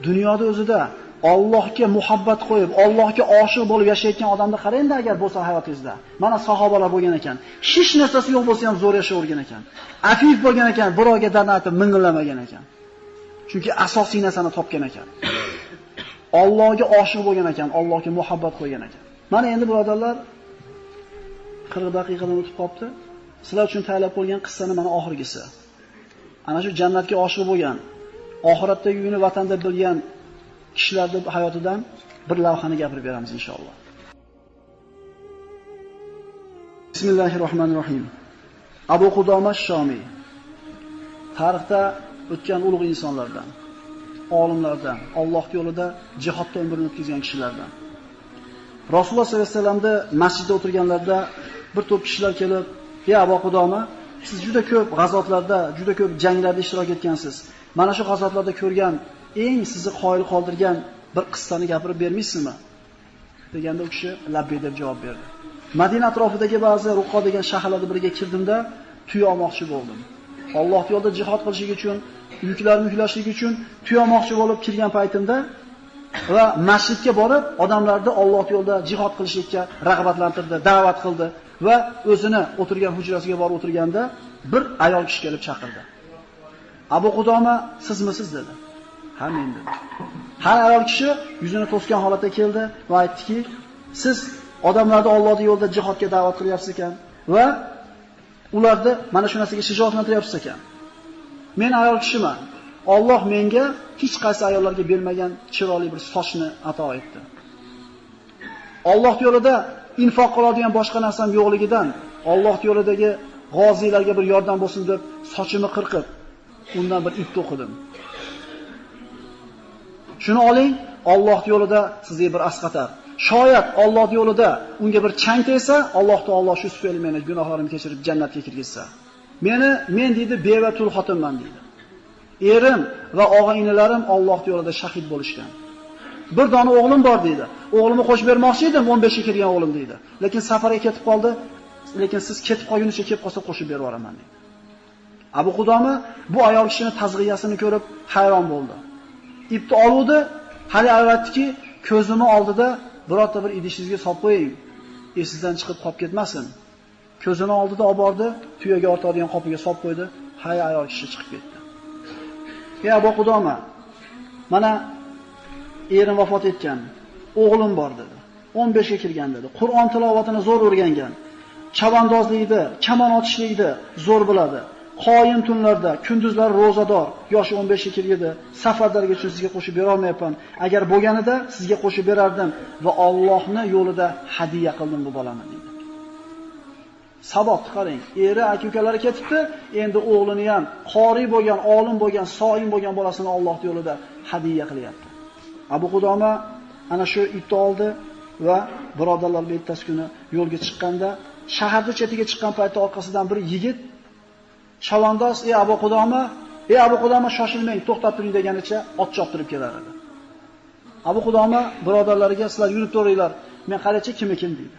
Dunyoda o'zida Allohga muhabbat qo'yib, Allohga oshiq bo'lib yashayotgan odamni qarang-da agar bo'lsa hayotingizda. Mana sahobalar bo'lgan ekan. Hech narsasi yo'q bo'lsa ham zo'r yashayvergan ekan. Afif bo'lgan ekan, birovga dard aytib ming'illamagan ekan. Chunki asosiy narsani topgan ekan. Allohga oshiq bo'lgan ekan, Allohga muhabbat qo'ygan ekan. Mana endi birodarlar 40 daqiqadan o'tib qopti. Sizlar uchun tayyorlab qo'ygan qissani mana oxirgisi. Ana shu jannatga oshiq bo'lgan, oxiratdagi uyini vatanda bilgan kishilarning hayotidan bir lavhani gapirib beramiz inshaalloh. Bismillahirrohmanirrohim. Abu Qudoma Shomiy tarixda o'tgan ulug' insonlardan, olimlardan, Alloh yo'lida jihodda umrini o'tkazgan kishilardan. Rasululloh sollallohu alayhi vasallamda masjidda o'tirganlarda bir to'p kishilar kelib, "Ey Abu Qudoma, siz juda ko'p g'azotlarda, juda ko'p janglarda ishtirok etgansiz. Mana shu g'azotlarda ko'rgan eng sizni qoyil qoldirgan bir qissani gapirib bermaysizmi?" deganda u kishi labbay deb javob berdi. Madina atrofidagi ba'zi Ruqo degan shaharlarda biriga kirdimda tuya olmoqchi bo'ldim. Alloh yo'lida jihad qilish uchun, yuklarni yuklashlik uchun tuya olmoqchi bo'lib kirgan paytimda va masjidga borib odamlarni Alloh yo'lida jihad qilishlikka rag'batlantirdi, da'vat qildi va o'zini o'tirgan hujrasiga borib o'tirganda bir ayol kishi kelib chaqirdi. Abu Qudoma, sizmisiz dedi. Ha, men dedi. Har ayol kishi yuzini to'sgan holatda keldi va aytdiki, siz odamlarni Allohning yo'lida jihodga da'vat qilyapsiz ekan va ularni mana shu narsaga shijoatlantiryapsiz ekan. Men ayol kishiman. Alloh menga hech qaysi ayollarga bermagan chiroyli bir sochni ato etdi. Alloh yo'lida infoq qiladigan boshqa narsam yo'qligidan Alloh yo'lidagi g'oziylarga bir yordam bo'lsin deb sochimni qirqib, undan bir ip to'qidim. Shuni oling, Alloh yo'lida sizga bir asqatar. Shoyat Alloh yo'lida unga bir chang tegsa, Alloh taolo shu tufayli meni gunohlarimni kechirib jannatga kirgizsa. Meni men deydi beva tul xotinman deydi. Erim va og'a-inilarim Alloh yo'lida shahid bo'lishgan. Bir dona o'g'lim bor deydi. O'g'limni qo'shib bermoqchi edim, 15 ga kirgan o'g'lim deydi. Lekin safarga ketib qoldi. Lekin siz ketib qolgunicha kelib qolsa qo'shib berib yuboraman deydi. Abu Qudoma bu ayol kishining tazg'iyasini ko'rib hayron bo'ldi. Ipni oluvdi, hali aytdiki, ko'zimni oldida birorta bir idishingizga solib qo'ying, esingizdan chiqib qolib ketmasin. Ko'zini oldida olib bordi, tuyaga ortadigan qopiga solib qo'ydi, hay ayol kishi chiqib ketdi. Ey Abu Qudoma, mana erim vafot etgan, o'g'lim bor dedi. 15 ga kirgan dedi. Qur'on tilovatini zo'r o'rgangan. Chavandozlikni, kamon otishlikni zo'r biladi. Qoyim tunlarda, kunduzlari ro'zador, yoshi 15 ga kirgidi. Safarlarga uchun sizga qo'shib bera olmayapman. Agar bo'lganida sizga qo'shib berardim va Allohning yo'lida hadiya qildim bu bolani dedi. Sabot qarang, eri aka-ukalari ketibdi, endi o'g'lini ham qori bo'lgan, olim bo'lgan, soim bo'lgan bolasini Alloh yo'lida hadiya qilyapti. Abu Qudoma ana shu ipni oldi va birodarlar bittasi kuni yo'lga chiqqanda, shaharning chetiga chiqqan paytda orqasidan bir yigit chavandoz, "Ey Abu Qudoma, ey Abu Qudoma, shoshilmang, to'xtab turing" deganicha ot choptirib kelar edi. Abu Qudoma birodarlariga, "Sizlar yurib turinglar, men qarachi kim ekan" deydi.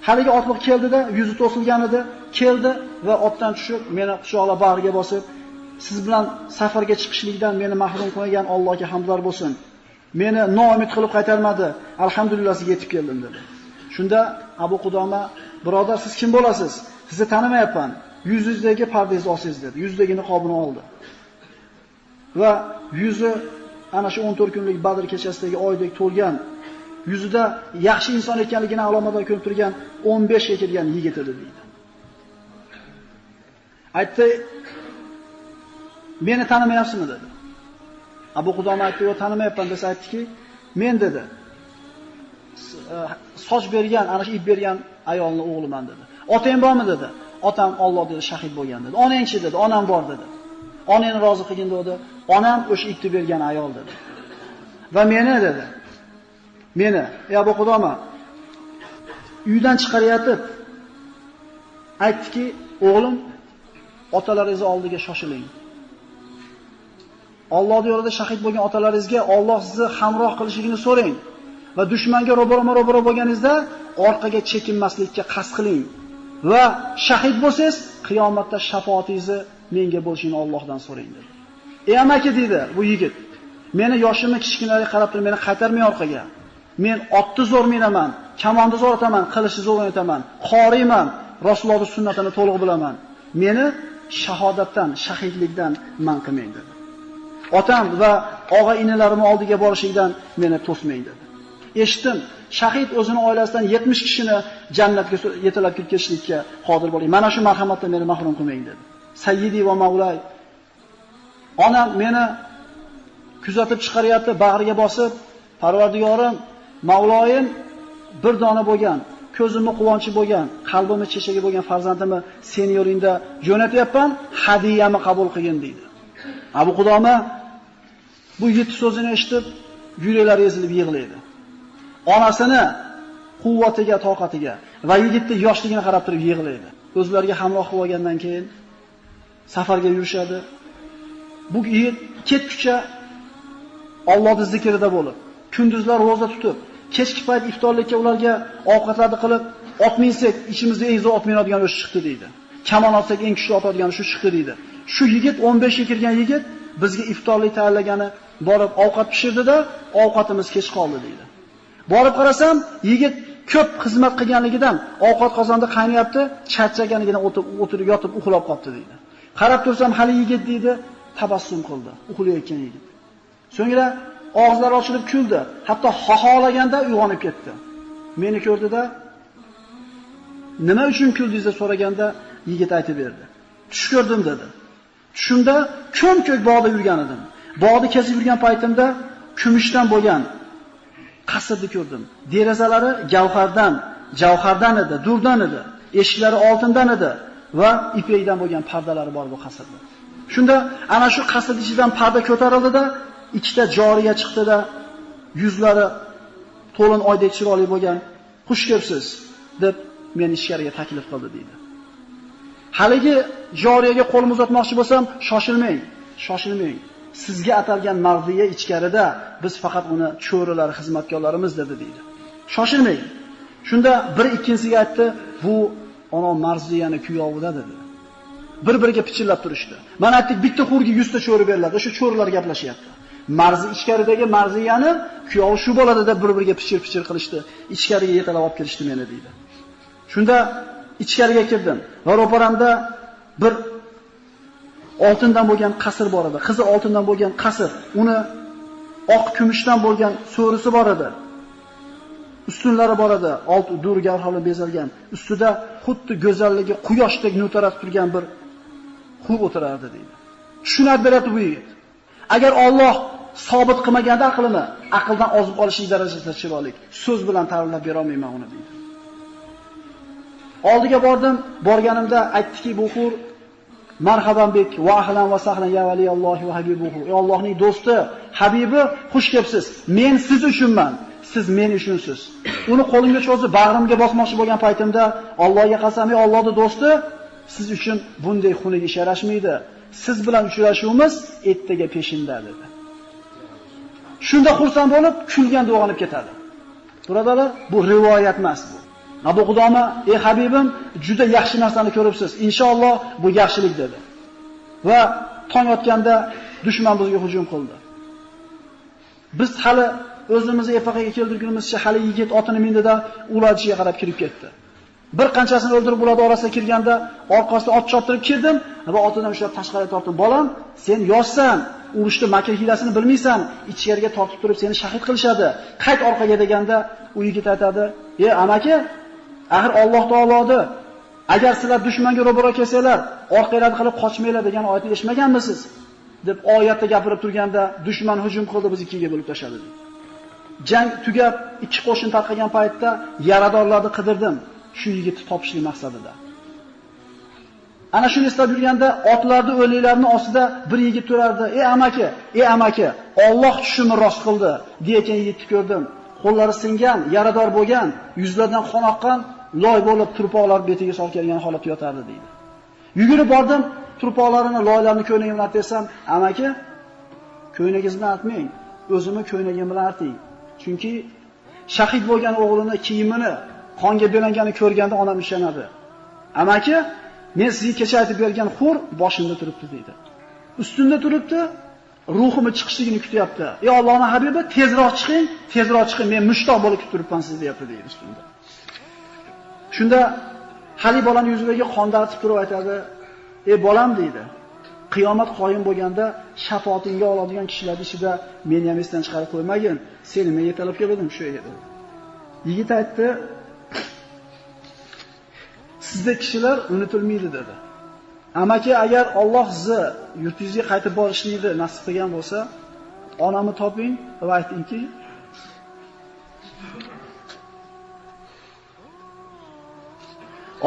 Haligi otliq keldida, yuzi to'silgan edi, keldi va otdan tushib, meni quchoqlab bag'riga bosib, "Siz bilan safarga chiqishlikdan meni mahrum qilgan Allohga hamdlar bo'lsin. Meni noumid qilib qaytarmadi. Alhamdulillah sizga yetib keldim" dedi. Shunda Abu Qudoma, "Birodar, siz kim bo'lasiz? Sizni tanimayapman. Yuzingizdagi pardangizni olsangiz" dedi. Yuzidagi niqobini oldi. Va yuzi ana shu 14 kunlik Badr kechasidagi oydek to'lgan, yuzida yaxshi inson ekanligini alomatlar ko'rib turgan 15 ga kirgan yigit edi deydi. Aytdi, "Meni tanimayapsizmi?" dedi. Abu Qudoma aytdi, "Yo'q, tanimayapman" desa aytdiki, "Men" dedi, soch bergan, ana shu ip bergan ayolning o'g'liman dedi. "Otang bormi?" dedi. "Otam Alloh dedi, shahid bo'lgan" dedi. "Onangchi?" dedi. "Onam bor" dedi. "Onangni rozi qilgin" dedi. "Onam o'sha ipni bergan ayol" dedi. Va meni dedi. Meni, ey Abu Qudoma, uydan chiqarayotib aytdiki, "O'g'lim, otalaringiz oldiga shoshiling. Alloh yo'lida shahid bo'lgan otalaringizga Alloh sizni hamroh qilishligini so'rang va dushmanga ro'baroma-ro'baro bo'lganingizda orqaga chekinmaslikka qasd qiling va shahid bo'lsangiz, qiyomatda shafoatingizni menga bo'lishini Allohdan so'rang" dedi. "Ey amaki" dedi bu yigit. Meni yoshimni kichkinalariga qarab turib meni qaytarmay orqaga. Men otni zo'r minaman, kamonni zo'r otaman, qilichni zo'r o'ynataman, qoriyman, Rasulullohning sunnatini to'liq bilaman. Meni shahodatdan, shahidlikdan man qilmang dedi. Otam va og'a-inilarim oldiga borishlikdan meni to'smang dedi. Eshitdim, shahid o'zini oilasidan 70 kishini jannatga yetalab kirib ketishlikka qodir bo'ling. Mana shu marhamatdan meni mahrum qilmang dedi. Sayyidi va mavlay. Onam meni kuzatib chiqaryapti, bag'riga bosib, Parvardigorim, Mavloyim bir dona bo'lgan, ko'zimni quvonchi bo'lgan, qalbimni chechagi bo'lgan farzandimni seni yo'lingda jo'natyapman, hadiyamni qabul qilgin deydi. Abu Qudoma bu yetti so'zini eshitib, yuraklari ezilib yig'laydi. Onasini quvvatiga, toqatiga va yigitning yoshligini qarab turib yig'laydi. O'zlariga hamroh qilib olgandan keyin safarga yurishadi. Bu yigit ketguncha Allohning zikrida bo'lib, kunduzlar ro'za tutib, kechki payt iftorlikka ularga ovqatlarni qilib, ot minsak, ichimizda eng zo'r ot minadigan o'sha chiqdi deydi. Kamon otsak eng kuchli otadigan shu chiqdi deydi. Shu yigit 15 ga kirgan yigit bizga iftorlik tayyorlagani borib ovqat pishirdi-da, ovqatimiz kech qoldi deydi. Borib qarasam, yigit ko'p xizmat qilganligidan ovqat qozonda qaynayapti, charchaganligidan o'tirib yotib uxlab qoldi deydi. Qarab tursam hali yigit deydi, tabassum qildi, uxlayotgan yigit. So'ngra og'izlari ochilib kuldi, hatto xohlaganda uyg'onib ketdi. Meni ko'rdida nima uchun kuldingiz deb so'raganda yigit aytib berdi. Tush ko'rdim dedi. Tushimda ko'm-ko'k bog'da yurgan edim. Bog'da kezib yurgan paytimda kumushdan bo'lgan qasrni ko'rdim. Derazalari gavhardan, javhardan edi, durdan edi. Eshiklari oltindan edi va ipakdan bo'lgan pardalari bor bu qasrda. Shunda ana shu qasr ichidan parda ko'tarildida, ikkita joriya chiqdi-da, yuzlari to'lin oydek chiroyli bo'lgan, xush kelibsiz deb meni ichkariga taklif qildi deydi. Haligi joriyaga qo'lim uzatmoqchi bo'lsam, shoshilmang, shoshilmang. Sizga atalgan marziya ichkarida, biz faqat uni cho'rilar, xizmatkorlarimiz dedi deydi. Shoshilmang. Shunda bir ikkinchisiga aytdi, bu ona marziyani kuyovida dedi. Bir-biriga pichillab turishdi. Mana aytdik, bitta xurga 100 ta cho'ri beriladi. O'sha cho'rilar gaplashyapti. Marzi ichkaridagi marziyani kuyovi shu bo'ladi deb bir-biriga pichir-pichir qilishdi. Ichkariga yetalab olib kelishdi meni deydi. Shunda ichkariga kirdim. Va ro'paramda bir oltindan bo'lgan qasr bor edi. Qizil oltindan bo'lgan qasr, uni oq kumushdan bo'lgan so'risi bor edi. Ustunlari bor edi, oltin dur gavharlar bezalgan. Ustida xuddi go'zalligi quyoshdek nur taratib turgan bir xur o'tirardi deydi. Tushunib beradi bu yigit. Agar Alloh sobit qilmaganda aqlini, aqldan ozib olishlik darajasida chiroyli so'z bilan ta'riflab bera olmayman uni deydi. Oldiga bordim, borganimda aytdiki bu xur marhaban bek va ahlan va sahlan ya valiyallohi va habibuhu. Ey Allohning do'sti, habibi, xush kelibsiz. Men siz uchunman, siz men uchunsiz. Uni qo'limga cho'zib, bag'rimga bosmoqchi bo'lgan paytimda Allohga qasam, ey Allohning do'sti, siz uchun bunday xunuk ish yarashmaydi. Siz bilan uchrashuvimiz ertaga peshinda dedi. Shunda xursand bo'lib, kulganda uyg'onib ketadi. Birodarlar, bu rivoyat emas bu. Abu Qudoma, ey habibim, juda yaxshi narsani ko'ribsiz. Inshaalloh bu yaxshilik dedi. Va tong otganda dushman bizga hujum qildi. Biz hali o'zimizni epaqaga keltirgunimizcha hali yigit otini mindida ular ichiga qarab kirib ketdi. Bir qanchasini o'ldirib ular orasiga kirganda orqasida ot choptirib kirdim va otidan ushlab tashqariga tortdim. Bolam, sen yoshsan, urushda makr hiylasini bilmaysan, ichkariga tortib turib seni shahid qilishadi. Qayt orqaga deganda u yigit aytadi: "Ey amaki, axir Alloh taolodi agar sizlar dushmanga ro'baro kelsanglar, orqanglarni qilib qochmanglar degan oyatni eshitmaganmisiz?" deb oyatda gapirib turganda dushman hujum qildi, bizni ikkiga bo'lib tashladi. Jang tugab, ikki qo'shin tarqagan paytda yaradorlarni qidirdim shu yigitni topishlik maqsadida. Ana shuni eslab yurganda otlarni o'liklarning ostida bir yigit turardi. "Ey amaki, ey amaki, Alloh tushimni rost qildi" degan yigitni ko'rdim. Qo'llari singan, yarador bo'lgan, yuzlaridan qon oqqan, loy bo'lib turpoqlar betiga solib kelgan holatda yotardi deydi. Yugurib bordim, turpoqlarini, loylarni ko'ynagim bilan artsam, amaki, ko'ynagingiz bilan artmang, o'zimni ko'ynagim bilan arting. Chunki shahid bo'lgan o'g'lini kiyimini qonga belanganini ko'rganda onam ishonadi. Amaki, men sizga kecha aytib bergan xur boshimda turibdi deydi. Ustimda turibdi, ruhimni chiqishligini kutyapti. Ey Allohning habibi, tezroq chiqing, tezroq chiqing, men mushtoq bo'lib kutib turibman sizni deyapti deydi shunda. Shunda hali bolaning yuzidagi qonni artib turib aytadi: "Ey bolam" deydi. Qiyomat qoyim bo'lganda shafoatingga oladigan kishilar ichida meni ham esdan chiqarib qo'ymagin, seni men yetalab keldim shu yerga dedi. Yigit aytdi: "Sizda kishilar unutilmaydi" dedi. Amaki agar Alloh sizni yurtingizga qaytib borishlikni nasib qilgan bo'lsa, onamni toping va aytingki,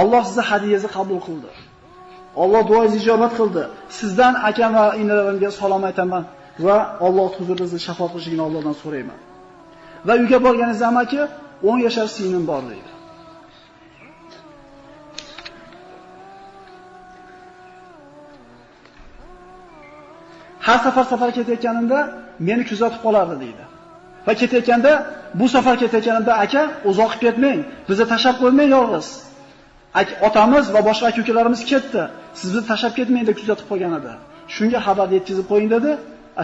Alloh sizni hadiyangizni qabul qildi. Alloh duoingizni ijobat qildi. Sizdan akam va inilarimga salom aytaman va Alloh huzurida sizni shafoat qilishini Allohdan so'rayman. Va uyga borganingizda amaki 10 yashar singlim bor deydi. Har safar safar ketayotganimda meni kuzatib qolardi deydi. Va ketayotganda, bu safar ketayotganimda aka, uzoq ketmang, bizni tashlab qo'ymang yolg'iz. Otamiz va boshqa aka-ukalarimiz ketdi. Siz bizni tashlab ketmang deb kuzatib qo'ygan edi. Shunga xabar yetkazib qo'ying dedi.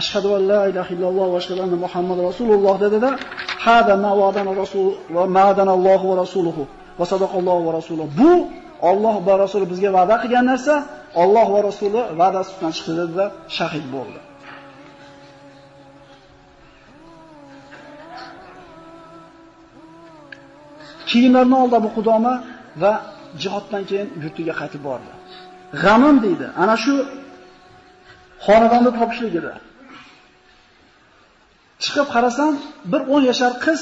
Ashhadu an la ilaha illalloh va ashhadu anna Muhammad rasululloh dedi-da, hada ma wa'adana rasul va ma'adana Allohu va rasuluhu va sadaqallohu va rasuluhu. Bu Alloh va rasuli bizga va'da qilgan narsa, Alloh va rasuli va'dasidan chiqdi dedi-da, shahid bo'ldi. Kiyimlarini oldi Abu Qudoma va jihoddan keyin yurtiga qaytib bordi. G'amim deydi, ana shu xonadonni topishligida. Chiqib qarasam, bir 10 yashar qiz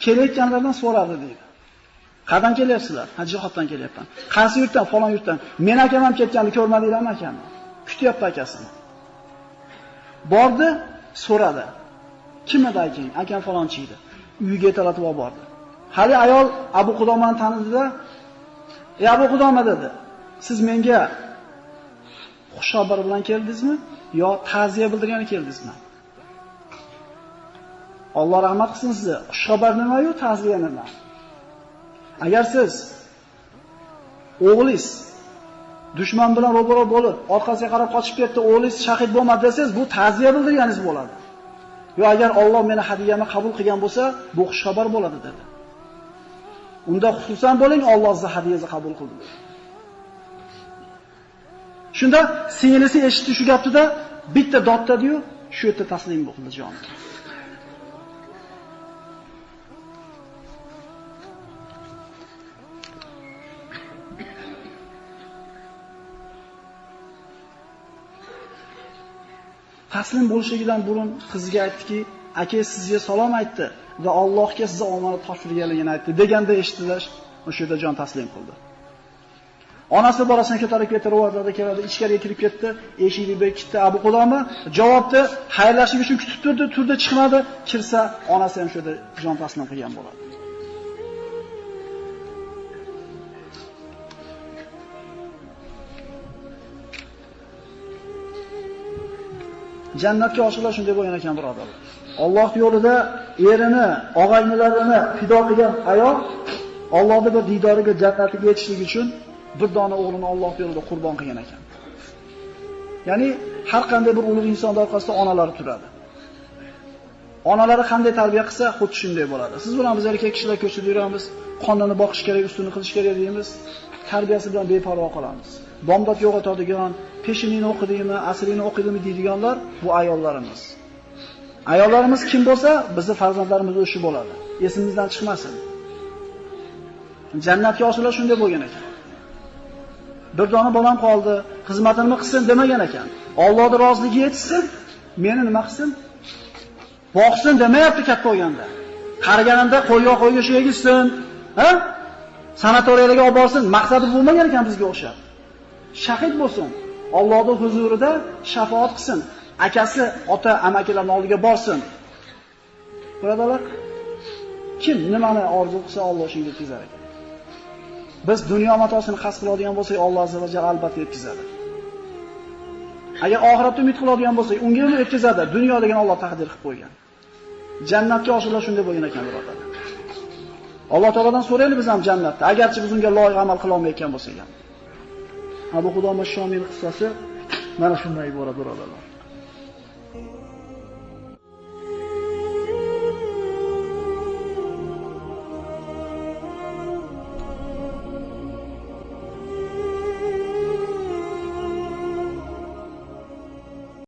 kelayotganlardan so'radi deydi. Qayerdan kelyapsizlar? Ha, jihoddan kelyapman. Qaysi yurtdan? Falon yurtdan. Men akam ham ketganini ko'rmadinglarmi akamni? Kutyapti akasini. Bordi, so'radi. Kim edi akang? Akam falonchi edi. Uyiga talatib olib bordi. Hali ayol Abu Qudomani tanidida, "Ey Abu Qudoma" dedi. "Siz menga xushxabar bilan keldingizmi yo ta'ziya bildirgani keldingizmi?" Alloh rahmat qilsin sizni. Xushxabar nima-yu, ta'ziya nima? Agar siz o'g'lingiz dushman bilan ro'baro bo'lib, orqasiga qarab qochib ketdi, o'g'lingiz shahid bo'lmadi desangiz, bu ta'ziya bildirganingiz bo'ladi. Yo agar Alloh meni hadiyamni qabul qilgan bo'lsa, bu xushxabar bo'ladi dedi. Unda xususan bo'ling, Alloh sizni hadiyangizni qabul qildi. Shunda singlisi eshitdi shu gapni-da, bitta dod dedi-yu, shu yerda taslim bo'ldi joni. Taslim bo'lishligidan burun qizga aytdiki, aka sizga salom aytdi va Allohga sizni omonat topshirganligini aytdi deganda eshitdilar, o'sha yerda jon taslim qildi. Onasi bolasini ko'tarib ketdi, rivoyatlarda keladi, ichkariga kirib ketdi, eshikni bekitdi. Abu Qudoma javobni xayrlashish uchun kutib turdi, turdi chiqmadi, kirsa onasi ham shu yerda jon taslim qilgan bo'ladi. Jannatga oshiqlar shunday bo'lgan ekan birodarlar. Alloh yo'lida erini, og'aynilarini fido qilgan ayol Allohning bir diydoriga, jannatiga yetishlik uchun bir dona o'g'lini Alloh yo'lida qurbon qilgan ekan. Ya'ni har qanday bir ulug' insonning orqasida onalari turadi. Onalari qanday tarbiya qilsa, xuddi shunday bo'ladi. Siz bilan biz erkak kishilar ko'chada yuramiz, qonini boqish kerak, ustini qilish kerak deymiz, tarbiyasi bilan beparvo qolamiz. Bomdod yo'qotadigan, peshinini o'qidingmi, asrini o'qidingmi deydiganlar bu ayollarimiz. Ayollarimiz kim bo'lsa, bizning farzandlarimiz o'sha bo'ladi. Esimizdan chiqmasin. Jannatga oshiqlar shunday bo'lgan ekan. Bir dona bolam qoldi, xizmatimni qilsin demagan ekan. Allohning roziligiga yetishsin, meni nima qilsin? Boqsin demayapti katta bo'lganda. Qariganimda qo'yga qo'yga shu yegizsin, ha? Sanatoriyalarga olib borsin, maqsadi bo'lmagan ekan bizga o'xshab. Shahid bo'lsin, Allohning huzurida shafaat qilsin, akasi, ota, amakilarning oldiga borsin. Birodarlar, kim nimani orzu qilsa Alloh shunga yetkazar ekan. Biz dunyo matosini qasd qiladigan bo'lsak, Alloh azza va jalla albatta yetkazadi. Agar oxiratda umid qiladigan bo'lsak, unga ham yetkazadi. Dunyo degan Alloh taqdir qilib qo'ygan. Jannatga oshiqlar shunday bo'lgan ekan, birodarlar. Alloh taolodan so'raylik biz ham jannatda, agarchi biz unga loyiq amal qila olmayotgan bo'lsak ham. Abu Qudoma Shomil qissasi mana shunday iborat birodarlar.